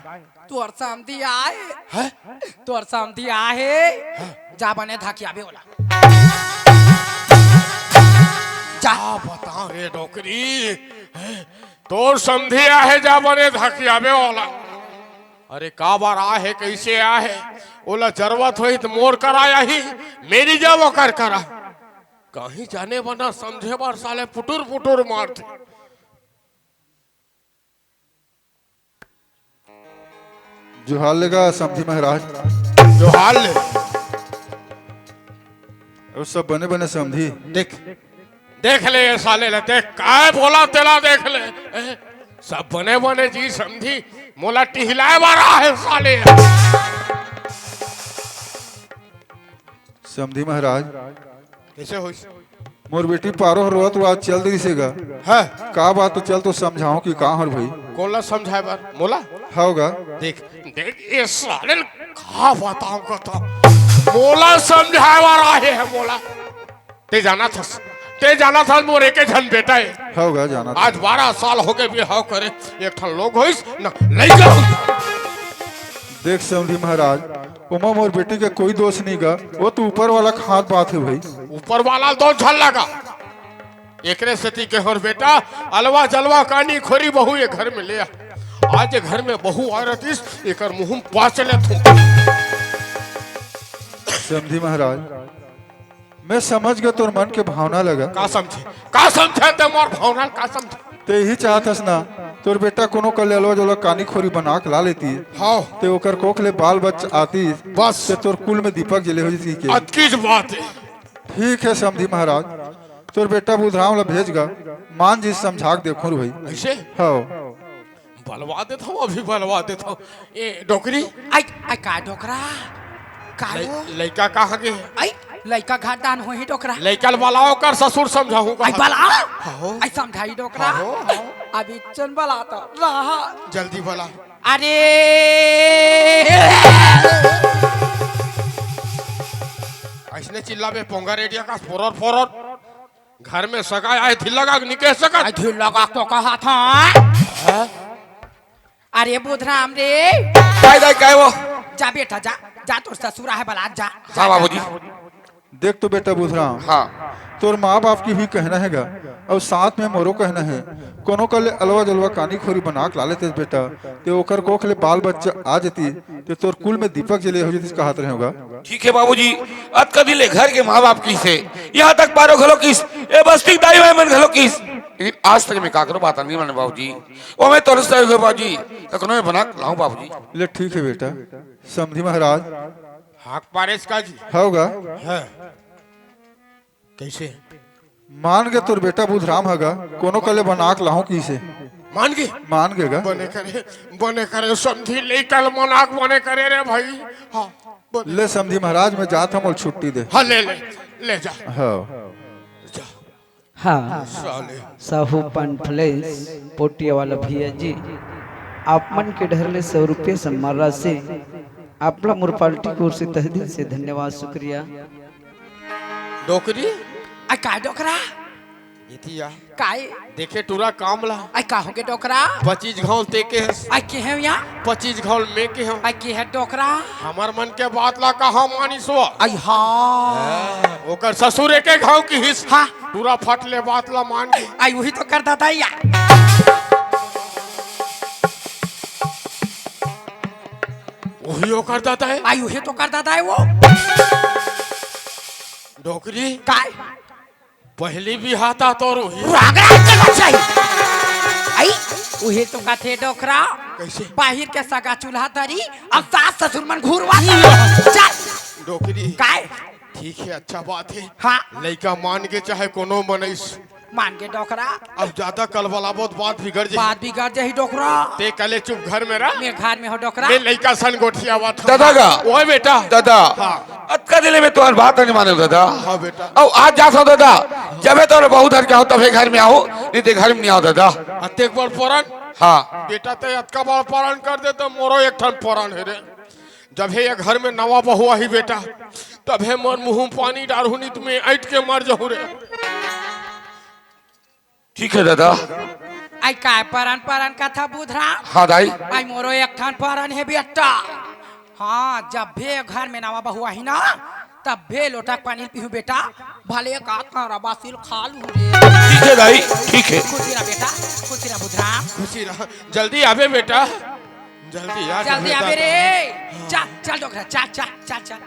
तोर समधी आए। हैं? तोर समधी आए। हाँ। जा बने धाकिया बे ओला। का बताओं रे डोकरी, तोर समधी आहे जा बने धकियाबे ओला। अरे काबर आहे, कइसे आहे, ओला जरूरत होही त मोर करा आही, मेरी जा ओकर करा। कहीं जाने बना समझे बर साले पुटुर पुटुर मारथे। जोहार ले गा समधी महाराज। जोहार ले। अउ सब बने बने समधी। देख, देख ले ये साले ला, देख काय बोला तेला, देख ले। ए, सब बने बने जी समधी, मोला टिहलाए बर आहे साले। समधी महाराज, कइसे होइस? मोर बेटी पारो हर रोवत रोवत चल दिस हे गा। हाँ। का बात, तो चल तो समझाओं कि का हर भई। कोन ला समझाए बर? मोला? हव गा। देख, देख, ये साले ल का बताओं का तो। मोला समझाए बर आहे हे मोला। ते जानथस, ते जानथस मोर एके झन बेटा हे। हव गा, जानत आज हस। बारह साल होगे बिहाव करे, एक ठन लोग होइस न लइका होइस। देख समधी महाराज, ओमा मोर बेटी के कोई दोष नहीं गा, वो तो ऊपर वाला के हाथ बात हे भई। ऊपर वाला ल दोष झन लगा। एकरे सेती के होर बेटा, अलवा जलवा कानी खोरी बहू ये घर में ले आ। आज ये घर में बहू आ रतिस, एकर मुंह में पास चले थू। समधी महाराज, मैं समझ गे तोर मन के भावना लगा। का समझे? का समझे ते मोर भावना ल? का समझे? ते यही चाहत हस ना, तोर बेटा कोनो कर ले अलवा जलवा कानी खोरी बना के ला लेती। हाँ। ते ओकर कोख ले बाल बच्चा आती। बस। ते तोर कुल में दीपक जले हो जती के। अतकीच बात हे। ठीक हे समधी महाराज, तोर बेटा बुधराम ला भेज गा, मान जी समझा के देखूं रे भई। अइसे? हाँ। बलवा देथव, अभी बलवा देथव। ए, डोकरी। आई, आई, का डोकरा? का लइ-, वो? लइका कहाँ गे? आई, लइका घर दान होही डोकरा। लइका ल बलाओ, ओकर ससुर समझाहूँ आई, कहा। बला। हाँ। आई, समझाई डोकरा। हाँ, हाँ। अभी चन बला तो रहा। जल्दी बला। अरे! अइसने चिल्लाबे पोंगा रेडिया का फोरर फोरर। घर में सगा आए, ढील लगा के निकल सकत। आ, ढील लगा के तो कहा था। हाँ? अरे बुधराम रे। काय दाई, काय वो? जा बेटा, जा, जा, तोर ससुर आहे बला, जा, जा, हाँ जा। बाबूजी। देख तो बेटा बुधराम, हाँ। तोर माँ बाप के भी कहना हे गा, अउ साथ में मोरो कहना हे, कोनो कर ले अलवा जलवा कानी खोरी बना के ला लेते बेटा, ते ओकर कोख ले बाल बच्चा आ जती, ते तोर कुल में दीपक जले हो जतिस कहत रहेंव गा। ठीक हे बाबूजी, अतका दिन ले घर के माँ बाप किस हे, यहाँ तक पारो घलो किस, ए बस्ती के दाई माई मन घलो किस, लेकिन आज तक मैं काकरो बात नहीं माने बाबूजी। ओ मैं तोर से बाबूजी, त कोनो मैं बना के लाऊं बाबूजी। ले ठीक हे बेटा। समधी महाराज। हाक पारेस का जी? हव गा। हाँ। कइसे? मान गे तोर बेटा बुधराम ह गा, कोनो कर ले बना के लाहूं किसे। मान गे? मान गे गा। बने करे, बने करे, समधी लइका ल मना के बने करे रे भाई। हाँ, बने। ले समधी महाराज, मैं जात हंव, मोला छुट्टी दे। हाँ, ले, ले, ले जा। हाँ। जा। हाँ, साले। साहू पंच प्लेस, पोटिया वाला भैया जी, आप मन के डहर ले सौ रुपया सम्मान राशि, आप ला मोर पार्टी की ओर से तहे दिल से धन्यवाद, शुक्रिया। डोकरी? आ, काय डोकरा? एती आ। काय? देखे टूरा काम ला। आ, का होगे डोकरा? पच्चीस घाव ते के हस। आ, के हे या? पच्चीस घाव में के हंव। आ, के हे डोकरा? हमर मन के बात ला कहाँ मानिस वो? आई हाँ। हाँ, ओकर ससुर एके घाव किहिस। हाँ। टूरा फट ले बात ला मान गे। आई उही तो कर दादा या। उही ओकर दादा हे। आई उही तो कर दादा हे वो। डोकरी। काय? पहली बिहाव त तोर उही। रागड़ा के बचाई। आई, उही तो कथे डोकरा। कइसे? बाहिर के सगा चूल्हा धरी, अब सास ससुर मन घुरवा। चल। डोकरी। काय? ठीक हे, अच्छा बात हे। हाँ। लइका मान गे चाहे कोनो मनइस। मान गे डोकरा। अब जादा कलबलाबो त बात बिगड़ जाही। बात बिगड़ जाही डोकरा। ते कले चुप घर में रह। मैं घर में हंव डोकरा। मैं लइका सन गोठियावत हंव। दादा गा। ओए बेटा। दादा। हाँ। अतका दिन ले मैं तोर बात नहीं माने दादा। हाँ बेटा। अउ आज जात हंव दादा। जब मैं तोर बहू धर के आहूं तभे घर में आहूं, नहीं ते घर में नहीं आहूं दादा। अतेक बड़ पोरन? हाँ। बेटा ते अतका बड़ पोरन कर दे त मोरो एक ठन पोरन हे रे। जब हे ये घर में नवा बहू आही बेटा, तभे मोर मुंह में पानी डारहूं, नहीं त मैं अइंठ के मर जाहूं रे। ठीक हे दादा। आई काय परन परन कथा बुधराम? हाँ दाई। आई मोरो एक ठन परन हे बेटा। हाँ, जब भी घर में नवा बहू आही ना, तभे लोटा के पानी पीहूं बेटा, भले एक आध कौड़ा बासी ल खा लूं रे। ठीक है दाई, ठीक है। खुशी रह बेटा, खुशी रह बुधराम। खुशी रह, जल्दी आबे बेटा, जल्दी आ, जल्दी आबे रे। चल, चल डोकरा, चल, चल, चल, चल।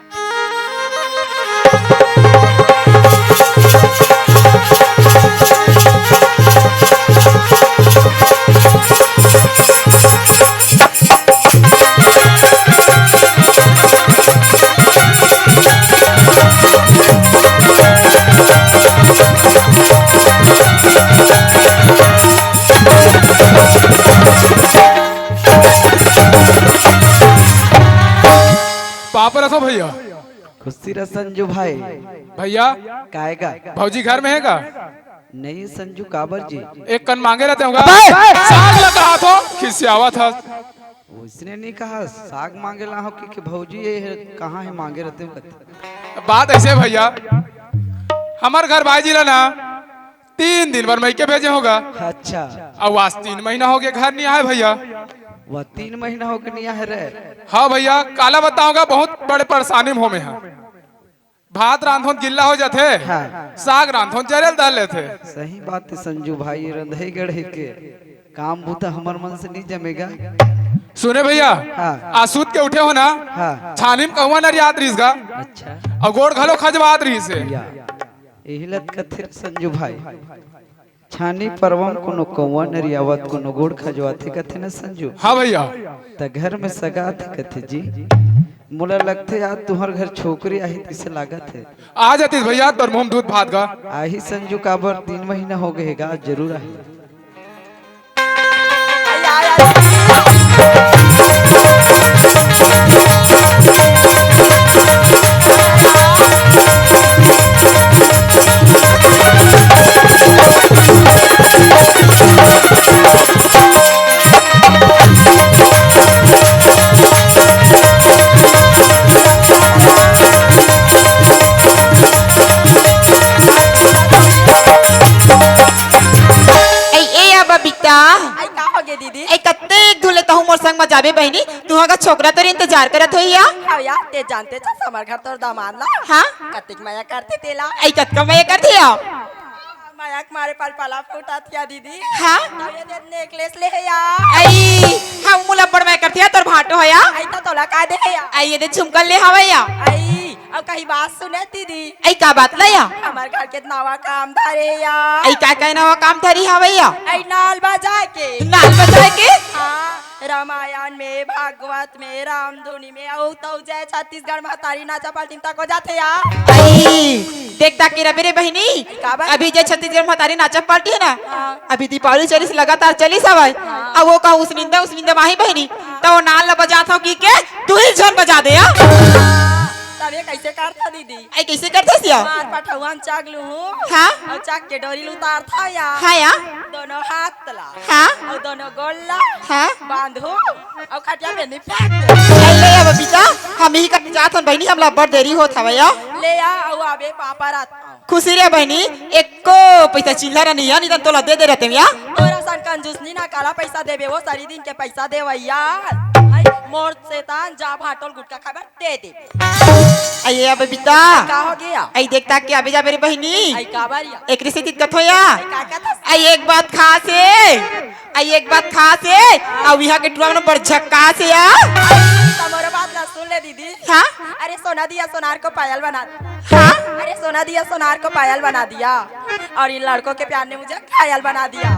पाँव परत हों भैया। खुशी रह संजू भाई। भैया। काय का? भौजी घर में हे का? नहीं संजू, काबर जी? एक कन मांगे रहते हों गा। अबे! साग लगा तो खिसियावत हस। उसने नहीं कहा साग मांगे ला हों कि, कि भौजी ये हे, कहाँ हे मांगे रहते हों कहते। बात ऐसे भैया, हमर घर भाई जी ला ना तीन दिन बर मइके भेजे हों गा। अच्छा। अउ आज तीन महीना होगे घर नहीं आए भैया। वह तीन महीना होगे नहीं आए रे। हाँ भैया, काला बतावंव गा, बहुत बड़े परेशानी में हों मैं हा। भात रांधों त गिल्ला हो जाथे, हाँ। साग रांधों त जरे ल धर लेथे। सही बात हे संजू भाई, रंधई गढ़ई के काम बूता हमर मन से नहीं जमे गा। सुने भैया, हाँ। आज सुत के उठे हों ना, हाँ। छानी म कौवा नरियात रहिस गा। अच्छा। अउ गोड़ घलो खजवात रहिस हे। या। एही ल त कथे संजू भाई, छानी परवा म कोनो कौवा नरियावत, कोनो गोड़ खजवाथे कथे न संजू। हाँ भैया। त घर में सगा आथे कथे जी। मोला लगथे आज तुंहर घर छोकरी आही तइसे लागत हे। आ जातिस भैया, तोर मुंह म दूध भात गा। आही संजू, काबर तीन महीना होगे हे गा, जरूर आही। ए, ए, आ बबीता। आई, का होगे दीदी? ए, कतेक दिन ले तहूं मोर संग म जाबे बहिनी, तुंहर घर छोकरा तोर इंतजार करत होही या? हव या, तें जानतेच हस हमर घर तोर दमांद ला। हाँ? कतेक मया करथे तेला। ए, कतका मया करथे या? मया के मारे पलपला फूटत या दीदी। हाँ? अउ ये दे नेकलेस ले हे या। ए, हाँ, मोला बड़ मया करथे या, तोर भांटो हे या। ए, त तोला का दे हे या? ए, ये दे झुमका ले हवय या। ए, अउ कहीं बात सुने दीदी। ए, का बात ला या? हमर घर के नवा काम धरे या। ए, का का नवा काम धरे हवय या? ए, नाल बजाए के। नाल बजाए के? हाँ, रामायण में, भागवत में, रामधुनी में, अउ तउ जय छत्तीसगढ़ महतारी नाचा पलटी म तको जाथे या। ए, देख ताक के रबे रे बहिनी। काबर? अभी जय छत्तीसगढ़ महतारी नाचा पलटी हे ना, हाँ। अभी दीपावली चलिस, लगातार चलिस हवय। हाँ। अउ वो का उसनिंदा, उसनिंदा माही बहिनी, हाँ। त वो नाल ला बजात हंव कहिके, तुही झन बजा दे या। तब ये कइसे करथा दीदी? ए, कइसे करथस या? मार पठउवा म चघ लूहूं। हाँ? अउ चघ के डोरी ल उतारथंव या। हाँ या। दोनों हाथ ला। हाँ? अउ दोनों गोड़ ला। हाँ? बांधहूं। अउ खटिया म फेंक देहूं। ए, ले या बबीता, हम इही करा जात हन बहिनी, हमला अब्बड़ देरी होत हवय या। ले या, अउ आबे पापा रात। खुशी रे बहिनी, एको पइसा चिल्हर नइ हे, नहीं त तोला दे दे रहतेंव या। तोर असन कंजूस नइ ना, काला पइसा देबे, वो सरी दिन के पइसा देवइया। आई, मोर शैतान, जा भांटो ल गुटखा खाए बर दे दे। ए, ए बबीता। का होगे या? ए, देख ताक के आबे जाबे रे बहिनी। ए, काबर या? एकरे सेती कथंव या। ए, का कथस? ए, एक बात खास हे। ए, एक बात खास हे। अउ इहां के टुरा मन बड़ झक्कास हे या। त मोर बात ला सुन ले दीदी। हाँ? अरे सोना दिया सोनार को पायल बना दिया। हाँ? अरे सोना दिया सोनार को पायल बना दिया, और इन लड़कों के प्यार ने मुझे घायल बना दिया।